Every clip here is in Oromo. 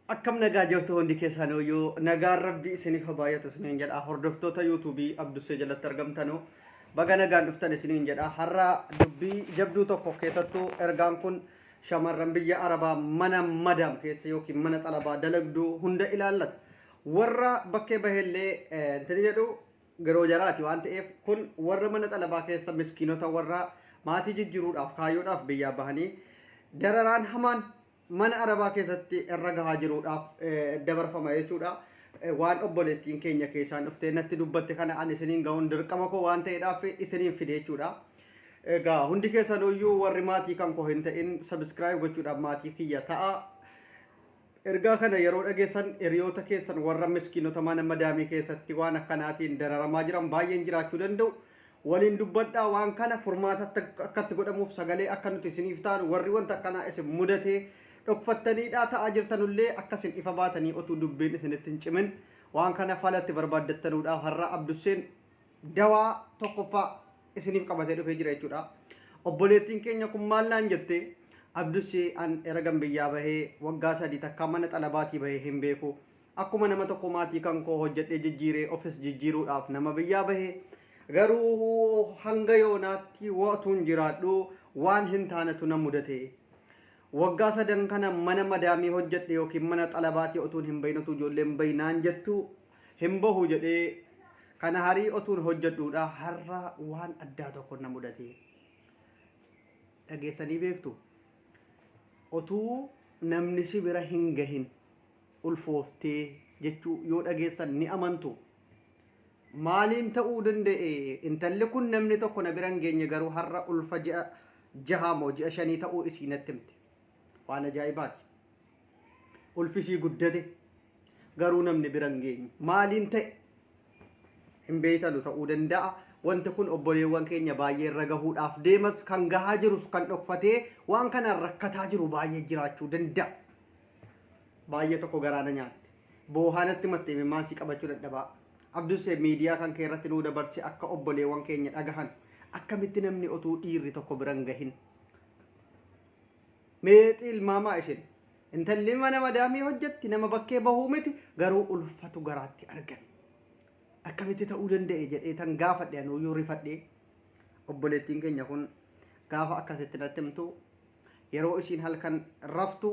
Akkam nagaa jirtu hundi keessanuu nagaan rabbi isiniif haa baay'atu isiniin jedha. Hordoftoota yuutuubii Abdussee jalatti argamtanu baga nagaan dhuftan isiniin jedha. Har'a dubbii jabduu tokko keessattuu ergaan kun shamarran biyya Arabaa mana madaam keessa yookiin mana xalabaa dalagduu hunda ilaallata. Warra bakkee bahellee intini jedhu geroo jaraati waan ta'eef kun warra mana xalabaa keessa miskiinota warra maatii jijjiruudhaaf kaayyoodhaaf biyyaa bahanii dararaan hamaan mana Arabaa keessatti irra gahaa jiruudhaaf dabarfama jechuudha. Waan obboleettiin keenya keessaan dhuftee natti dubbatte kana ani isiniin ga'uun dirqama koo waan ta'eedhaaf isiniin fide jechuudha. Egaa hundi keessanuyyuu warri maatii kan koo hin ta'in subscribe gochuudhaan maatii kiyya ta'a. Ergaa kana yeroo dhageessan hiriyoota keessan warra miskiinota mana madaamii keessatti waan akkanaatiin dararamaa jiran baay'een jiraachuu danda'u. Waliin dubbadhaa waan kana furmaata akkatti godhamuuf sagalee akka nuti isiniif taanu warri wanta akkanaa isin mudatee dhokfattaniidhaa ta'aa jirtanullee akkasin ifa baatanii otuu dubbiin isinitti hin cimin waan kana falatti barbaaddattanuudhaaf har'a Abdusseen dawaa tokkoffaa isiniif qabatee dhufee jira jechuudha. Obboleettiin keenya kun maal naan jette? Abdussee, an eragan biyyaa bahee waggaa 3 takkaa mana xalabaatii bahee hin beeku. Akkuma nama tokko maatii kan koo hojjedhee jijjiiree ofis jijjiiruudhaaf nama biyyaa bahe. Garuu hanga yoonaatti wa'tuun jiraadhu waan hin taanetu na mudate. Waggaa sadan kana mana madaamii hojjedhe yookiin mana xalabaatii otuun hin bahin otuu ijoolleen bahi naan jettu hin bahu jedhee kana harii otuun hojjedhuudha har'a waan addaa tokko na mudate. Dhageessanii beektu? Otuu namni si bira hin gahin ulfooftee jechuu yoo dhageessan ni amantu? Maaliin ta'uu danda'e? Intalli kun namni tokko na bira hin geenye garuu har'a ulfa ji'a jahaa moo ji'a shanii ta'uu isii natti himte. Waan ajaa'ibaati. Ulfi isii guddate garuu namni bira hin geenye. Maaliin ta'e? Hin beeytanu ta'uu danda'a. Wanti kun obboleewwan keenya baay'ee irra gahuudhaaf deemas kan gahaa jirus kan dhokfatee waan kanaan rakkataa jiru baay'ee jiraachuu danda'a. Baay'ee tokko garaa na nyaatte. Boohaa natti matte imimmaan sii qabachuu dadhabaa. Abdusse miidiyaa kan kee irratti nuu dabarsi akka obboleewwan keenya dhagahan. Akkamitti namni otuu dhiirri tokko bira hin gahin. Mee xiilmaamaa isin. Intalli mana madaamii hojjetti nama bakkee bahuu miti garuu ulfatu garaatti argame. Akkamitti ta'uu danda'e jedhee tan gaafadhe anuuyyuu rifadhee. Obboleettiin keenya kun gaafa akkasitti natti himtu yeroo isiin halkan raftu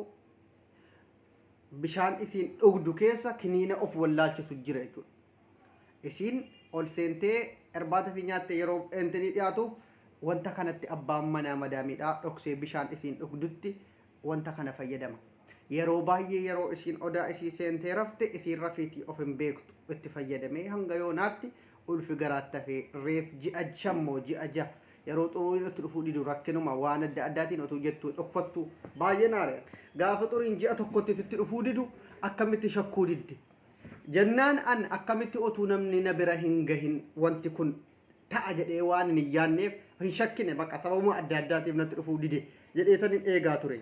bishaan isiin dhugdu keessa kiniina of wallaalchisu jira jechuudha. Isiin ol seentee irbaata isii nyaatte yeroo intinii dhiyaatuuf wanta kanatti abbaan manaa madaamiidhaa dhoksee bishaan isiin dhugdutti wanta kana fayyadama. Yeroo baay'ee yeroo isiin odaa isii seentee rafte isiin rafiitii of hin beektu itti fayyadamee hanga yoonaatti ulfi garaatti hafee reef ji'a 5 moo ji'a 6 Yeroo xuriin itti dhufuu didu rakkinuma waan adda addaatiin otuu jettuu dhokfattuu baay'een aare. Gaafa xuriin ji'a tokkotti sitti dhufuu didu akkamitti shakkuu didde? Jennaan an akkamitti otuu namni na bira hin gahin wanti kun ta'a jedhee waan hin yaanneef hin shakkine bakka sababuma adda addaatiif natti dhufuu dide jedheetan hin eegaa ture.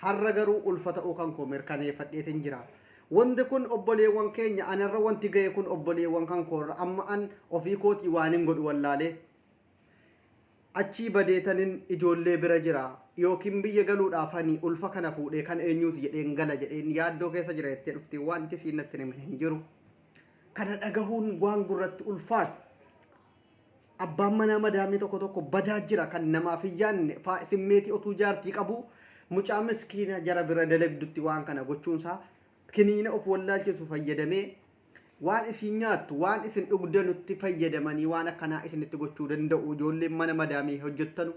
Har'a garuu ulfa ta'uu kan koo mirkaneeffadheetin jira. Wanti kun obboleewwan keenya anarra wanti ga'e kun obboleewwan kan koorra amma an ofii kootii waan hin godhu wallaalee. Achii badeetanin ijoollee bira jira yookiin biyya galuudhaafani ulfa kana fuudhee kan eenyuuti jedheen gala jedheen yaaddoo keessa jira jettee dhufti wanti isiin natti hin himin hin jiru. Kana dhagahuun waan gurratti ulfaatu. Abbaan manaa madaamii tokko tokko badaa jira kan namaaf hin yaadne simmeetii otuu jaartii qabu mucaa miskiina jara bira dalagdutti waan kana gochuunsaa kiniina of wallaalchisu fayyadamee Waan isin nyaattu, waan isin dhugdanutti fayyadamanii waan akkanaa isinitti gochuu danda'u. Ijoolleen mana madaamii hojjettanu,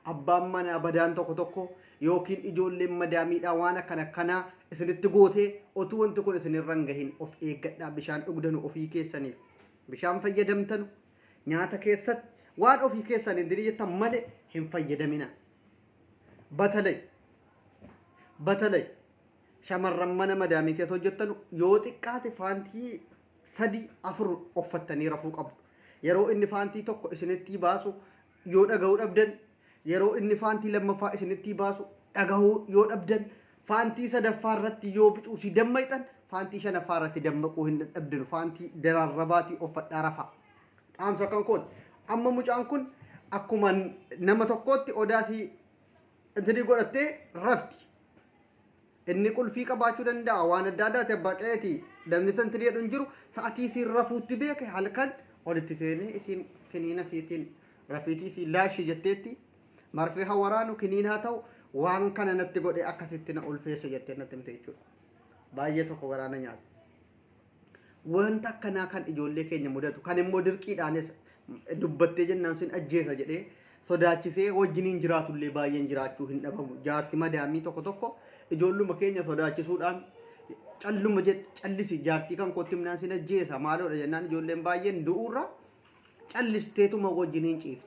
abbaan manaa badaan tokko tokko yookiin ijoolleen madaamiidhaa waan akkana akkanaa isinitti gootee otuu wanti kun isinirra hin gahin of eeggadhaa. Bishaan dhugdanu ofii keessaniif bishaan fayyadamtanu nyaata keessatti waan ofii keessaniin dirii jettan malee hin fayyadamina. Batalay batalay Shamarran mana madaamii keessa hojjettanu yoo xiqqaate faantii 3 4 uffattanii rafuu qabdu. Yeroo inni faantii tokko isinittii baasu yoo dhaga'uu dhabdan, yeroo inni faantii lammaffaa isinittii baasu dhagahuu yoo dhabdan, faantii sadaffaa irratti yoo bicuusii dammayxan, faantii shanaffaa irratti dammaquu hin dadhabdanu. Faantii daraarrabaatii uffadhaa rafaa. Dhaamsa kan kooti. Amma mucaan kun akkuma nama tokkootti odaasii intinii godhattee rafti. Inni qulfii qabaachuu danda'a waan adda addaati abbaa qe'eeti. Namni santirii jedhu hin jiru sa'atii isiin rafuutti beeke halkan olitti seenee isiin kiniina isiitiin rafiitii isiin laashi jetteetti marfee haa waraanu kiniin haa ta'u waan kana natti godhe akkasitti na ulfeesse jettee natti himte jechuudha. Baay'ee tokko garaa na nyaata. Wanta akkanaa kan ijoollee keenya mudatu kan immoo dirqiidhaanis dubbattee jennaan sin ajjeesa jedhee sodaachisee wajjiniin jiraatullee baay'een jiraachuu hin dhabamu. Jaarsi madaamii tokko tokko ijoolluma keenya sodaachisuudhaan calluma jedh callisi jaartii kan kootti himnaan sin ajjeesa maaloodha jennaan ijoolleen baay'een du'uurra callisteetuma wajjiniin ciifti.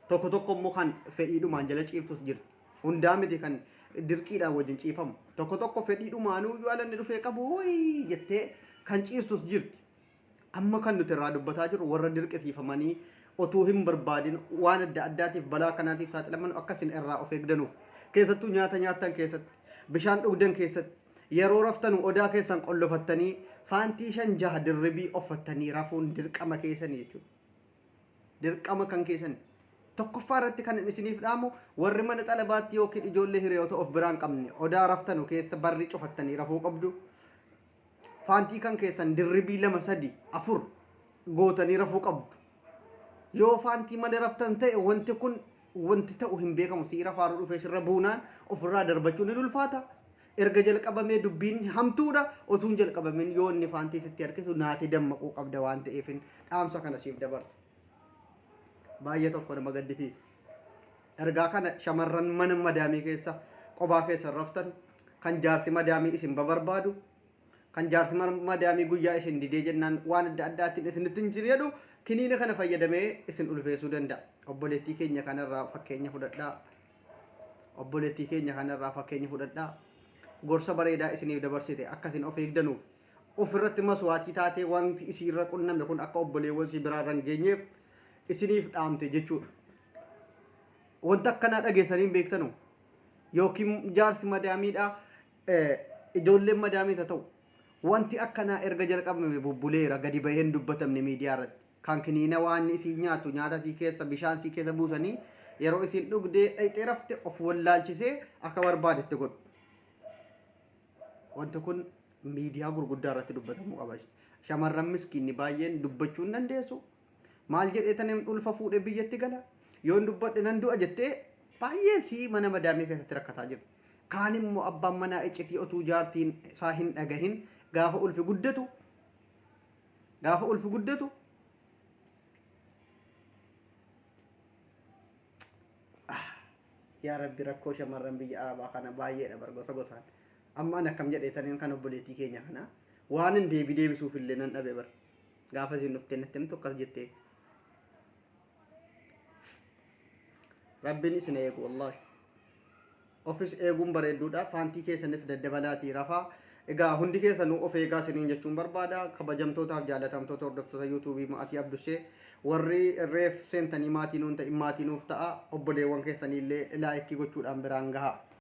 Tokko tokko immoo kan fedhiidhumaan jala ciiftus jirti. Hundaa miti kan dirqiidhaan wajjin ciifamu. Tokko tokko fedhiidhumaanuu yoo alanni dhufee qabu wayii jettee kan ciistus jirti. Amma kan nuti irraa dubbataa jirru warra dirqisiifamanii otuu hin barbaadin waan adda addaatiif balaa kanaatiif saaxilaman akka isin irraa of eegdanuuf. Keessattuu nyaata nyaattan keessatti, bishaan dhugdan keessatti, yeroo raftanu odaa keessan qollofattanii faantii shan jaha dirribii offattanii rafuun dirqama keessanii jechuudha. Dirqama kan keessan. Tokkoffaa irratti kan isiniif dhaamu warri mana xalabaatti yookiin ijoollee hiriyoota of biraa hin qabne odaa raftanu keessa barri cufattanii rafuu qabdu. Faantii kan keessan dirribii lama sadi afur gootanii rafuu qabdu. Yoo faantii malee raftan ta'e wanti kun wanti ta'u hin beekamu siira faaruu dhufee sirra buunaan ofirraa darbachuun ni ulfaata. Erga jalqabamee dubbiin hamtuudha utuu hin jalqabamin yoo inni faantii sitti harkisu naati dammaquu qabda waan ta'eefin dhaamsa kana siif dabarsa. Baay'ee tokko nama gaddisiisa. Ergaa kana shamarran mana madaamii keessa qobaa keessa raftan kan jaarsi madaamii isin babarbaadu kan jaarsi madaamii guyyaa isin didee jennaan waan adda addaatiin isinitti hin jedhu kiniina kana fayyadamee isin ulfeessuu danda'a. Obboleettii keenya kanarraa fakkeenya fudhadhaa. Obboleettii keenya kanarraa fakkeenya fudhadhaa. Gorsa bareedaa isiniif dabarsite akka isin of eegdanuuf ofirratti maswaatii taatee wanti isiirra qunname kun akka obboleewwan si biraa irra hin geenyeef isiniif dhaamte jechuudha. Wanta akkanaa dhageessanii hin beektanu yookiin jaarsi madaamiidha ijoolleen madaamiis haa ta'u wanti akkanaa erga jalqabame bubbuleera gadi bahee hin dubbatamne miidiyaa irratti. Kan kiniina waan isiin nyaattu nyaata isii keessa bishaan isii keessa buusanii yeroo isiin dhugdee dhayxee rafte of wallaalchisee akka barbaadetti godhu. Wanti kun miidiyaa gurguddaa irratti dubbatamuu qaba. Shamarran miskiinni baay'een dubbachuu hin dandeessu. Maal jedhee tan ulfa fuudhee biyyatti gala? Yoon dubbadhe nan du'a jettee baay'een sii mana madaamii keessatti rakkataa jirti. Kaan immoo abbaan manaa iccitii otuu jaartiin isaa hin dhagahin gaafa ulfi guddatu gaafa ulfi guddatu yaa rabbi rakkoo shamarran biyya arabaa kana baay'eedha bar gosa gosaan. Amma an akkam jedhee taniin kan obboleettii keenya kana waan hin deebii deebisuuf illee nan dhabe bar. Gaafa isin dhuftee natti himtu akkas jettee. Rabbiin isin eegu wallaahi. Ofis eeguun bareedduudha. Faantii keessanis daddabalaatii rafaa. Egaa hundi keessanuu of eegaa isiniin jechuun barbaada. Kabajamtootaaf jaalatamtoota hordoftoota yuutuubii maatii Abdushee warri reef seentanii maatii nuun ta'in maatii nuuf ta'a. Obboleewwan keessanii illee laayikii gochuudhaan biraan gaha.